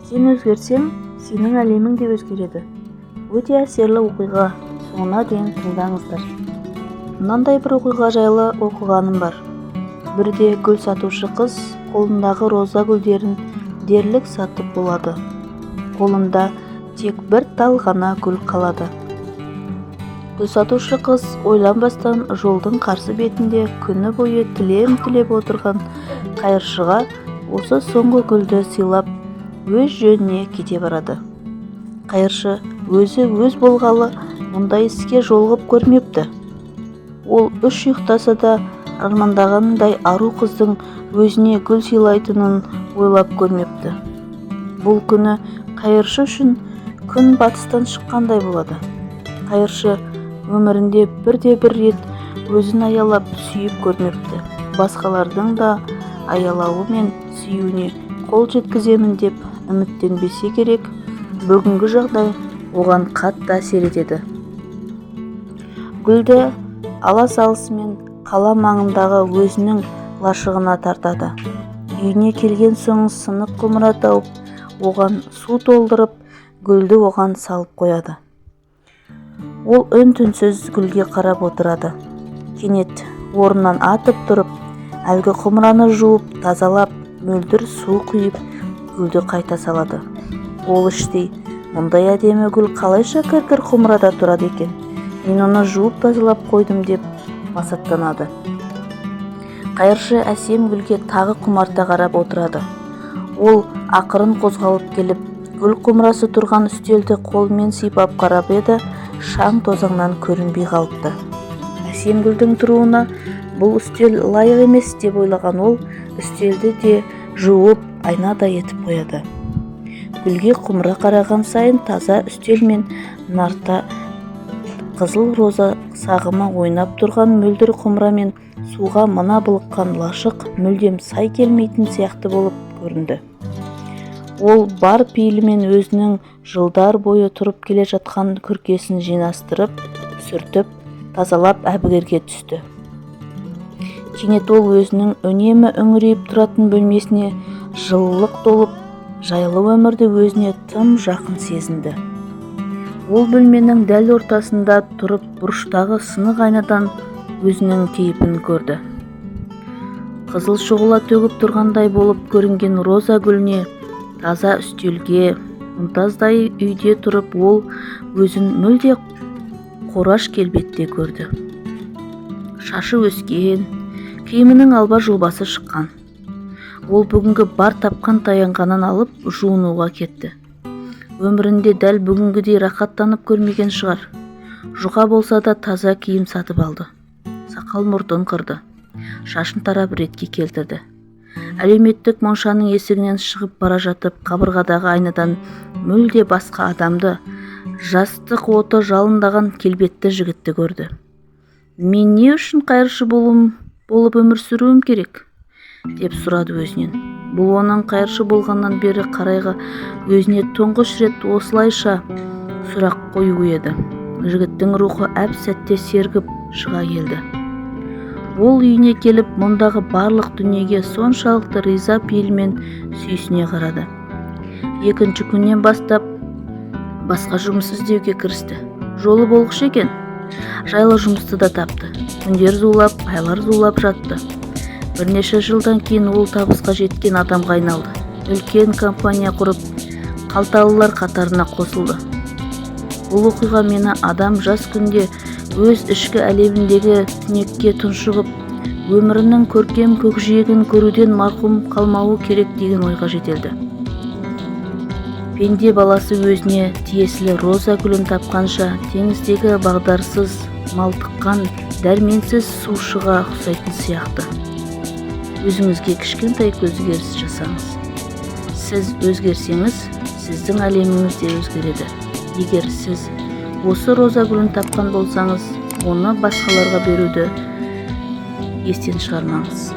Сен өзгерсең, сенің әлемің де өзгереді. Өте әсерлі оқиға, соңына дейін тыңдаңыздар. Мынандай бір оқиға жайлы оқығаным бар. Бірде гүл сатушы қыз қолындағы роза гүлдерін дерлік сатып болады. Қолында тек бір тал ғана гүл қалады. Гүл сатушы қыз ойланбастан жолдың қарсы бетінде күні бойы тілем тілеп отырған қайыршыға осы соңғы гүлді сыйлап, өз жөніне кете барады. Қайыршы өзі өз болғалы мұндай іске жолығып көрмепті. Ол үш ұйықтаса да армандағанындай ару қыздың өзіне гүл сыйлайтынын ойлап көрмепті. Бұл күні қайыршы үшін күн батыстан шыққандай болады. Қайыршы өмірінде бірде-бір рет өзін аялап сүйіп көрмепті. Басқалардың да аялауы мен сүюіне қол жеткіземін деп үміттенбесе керек, бүгінгі жағдай оған қатты әсер етеді. Гүлді ала салысымен қала маңындағы өзінің лашығына тартады. Үйіне келген соң сынық құмыра тауып, оған су толтырып, гүлді оған салып қояды. Ол үн-түнсіз гүлге қарап отырады. Кенет орнынан атып тұрып, әлгі құмыраны жуып, тазалап, мөлдір су құйып, гүлді қайта салады. Ол іштей, мұндай әдемі гүл қалайша кір-кір құмырада тұрады екен? Мен оны жуып тазалап қойдым деп масаттанады. Қайыршы әсем гүлге тағы құмарта қарап отырады. Ол ақырын қозғалып келіп, гүл құмырасы тұрған үстелді қолымен сипап қарап еді, шаң тозаңнан көрінбей қалыпты. Әсем гүлдің тұруына бұл үстел лайық емес деп ойлаған ол үстелді де жуып, айнадай етіп қояды. Гүлге құмыра қараған сайын таза үстел мен нарта қызыл роза сағымы ойнап тұрған мөлдір құмыра мен суға мына былыққан лашық мүлдем сай келмейтін сияқты болып көрінді. Ол бар пейілімен өзінің жылдар бойы тұрып келе жатқан күркесін жинастырып, сүртіп, тазалап әбігерге түсті. Кенет ол өзінің үнемі үңірейіп тұратын бөлмесіне жылылық толып, жайлы өмірді өзіне тым жақын сезінді. Ол бөлменің дәл ортасында тұрып, бұрыштағы сынық айнадан өзінің кейпін көрді. Қызыл шұғыла төгіп тұрғандай болып көрінген роза гүліне, таза үстелге, мұнтаздай үйде тұрып ол өзін мүлде қораш келбетте көрді. Шашы өскен, киімінің алба-жұлбасы шыққан. Ол бүгінгі бар тапқан таянғанын алып жуынуға кетті. Өмірінде дәл бүгінгідей рахаттанып көрмеген шығар. Жұқа болса да таза киім сатып алды. Сақал мұртын қырды. Шашын тарап ретке келтірді. Әлеуметтік моншаның есігінен шығып бара жатып, қабырғадағы айнадан мүлде басқа адамды, жастық оты жалындаған келбетті жігітті көрді. Мен не үшін қайыршы болып өмір сүруім керек? Деп сұрады өзінен. Бұл оның қайыршы болғаннан бері қарайғы өзіне тұңғыш рет осылайша сұрақ қоюы еді. Жігіттің рухы әп-сәтте сергіп шыға келді. Ол үйіне келіп, мұндағы барлық дүниеге соншалықты риза пейілмен сүйсіне қарады. Екінші күннен бастап басқа жұмыс іздеуге кірісті. Жолы болғыш екен. Жайлы жұмысты да тапты. Күндер зулап, айлар зулап жатты. Бірнеше жылдан кейін ол табысқа жеткен адамға айналды. Үлкен компания құрып, қалталылар қатарына қосылды. Бұл оқиға мені адам жас күнде өз ішкі әлеміндегі түнекке тұншығып, өмірінің көркем көкжиегін көруден марқұм қалмауы керек деген ойға жетелді. Пенде баласы өзіне тиесілі роза гүлін тапқанша теңіздегі бағдарсыз, малтыққан, дәрменсіз сушыға ұқсайтын сияқты. Өзіңізге кішкентай өзгеріс жасаңыз. Сіз өзгерсеңіз, сіздің әлеміңіз де өзгереді. Егер сіз осы роза гүлін тапқан болсаңыз, оны басқаларға беруді естен шығармаңыз.